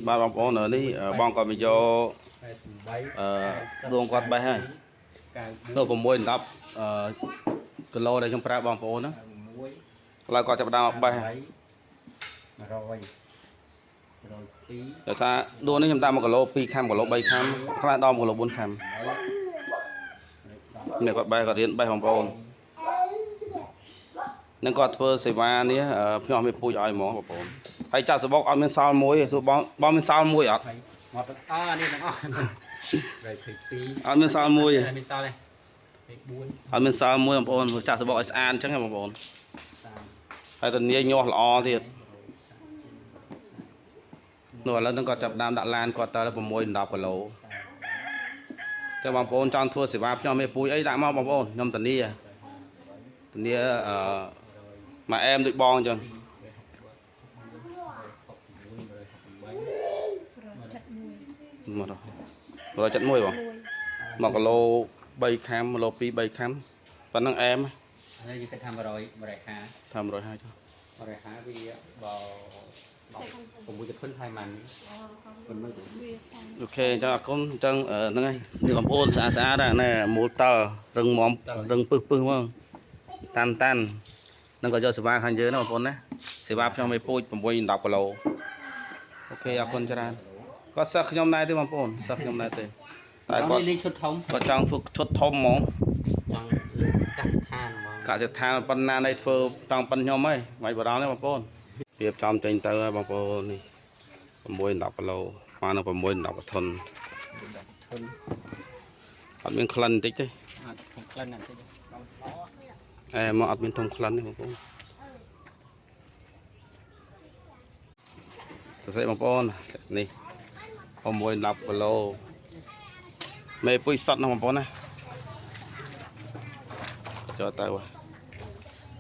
បាទបងប្អូននេះបងគាត់មកយក 88 អឺដួងគាត់បេះហើយ ទៅ6 10អឺគីឡូដែលខ្ញុំប្រាប់បងប្អូនណា 96 ឥឡូវគាត់ចាប់ផ្ដើមមកបេះ 100 102 ដោយសារដួងនេះខ្ញុំដាក់1គីឡូ2ខាំគីឡូ3ខាំខ្លះដល់1គីឡូ4ខាំនេះគាត់បេះគាត់រៀនបេះបងប្អូននឹងគាត់ធ្វើសេវានេះខ្ញុំអត់មានពូជឲ្យហ្មងបងប្អូនហើយចាប់សបុកអត់មានសល់មួយទេសួរបងបងមានសល់មួយអត់ មកទាំងអស់នេះទាំងអស់122 អត់មានសល់មួយទេ មានសល់ទេ24 អត់មានសល់មួយបងប្អូនចាក់សបុកឲ្យស្អាតអញ្ចឹងបងប្អូន 30 ហើយតនាញាស់ល្អទៀតនោះឥឡូវហ្នឹងគាត់ចាប់ដើមដាក់ឡានគាត់ទៅ6 10គីឡូតែបងប្អូនចង់ធ្វើសេវាខ្ញុំមេពូជអីដាក់មកបងប្អូនខ្ញុំធានាធានាអឺមកអែមដូចបងអញ្ចឹង 171 មក171បង1គីឡូ3ខាំគីឡូ2 3ខាំប៉ុណ្ណឹងអែម ហើយយើងគិតថា100 150 ថា150ចុះ 150វាបើ6ជធុនហើយម៉ាន់ប៉ុណ្ណឹង វាតាម OK អញ្ចឹងអរគុណអញ្ចឹងហ្នឹងហើយនេះបងប្អូនស្អាតស្អាតណាស់ណែមូលតល់រឹងមាំរឹងពឹសពឹសហ្មងតាន់តាន់នឹងក៏យកសេវាខាងយើងណាបងប្អូនណាសេវាខ្ញុំឲ្យពូជ6 10គីឡូ OK អរគុណច្រើនគាត់សិស្សខ្ញុំដែរទេបងប្អូនសិស្សខ្ញុំដែរទេតែគាត់ លេងឈុតធំ គាត់ចង់ធ្វើឈុតធំហ្មង ចង់កសិដ្ឋានហ្មង កសិដ្ឋានប៉ុណ្ណានៃធ្វើតង់ប៉ុនខ្ញុំហីមិនបារម្ភទេបងប្អូនរៀបចំចេញទៅហើយបងប្អូននេះ6 10គីឡូស្មើនឹង6 10ធុន ធុន អត់មានក្លិនបន្តិចទេ អត់ធំក្លិនណាស់តិច អែមកអត់មានធំក្លិនទេបងប្អូនសរសេរបងប្អូននេះ6 10គីឡូមេពុយសតណាបងប្អូនណាចូលទៅ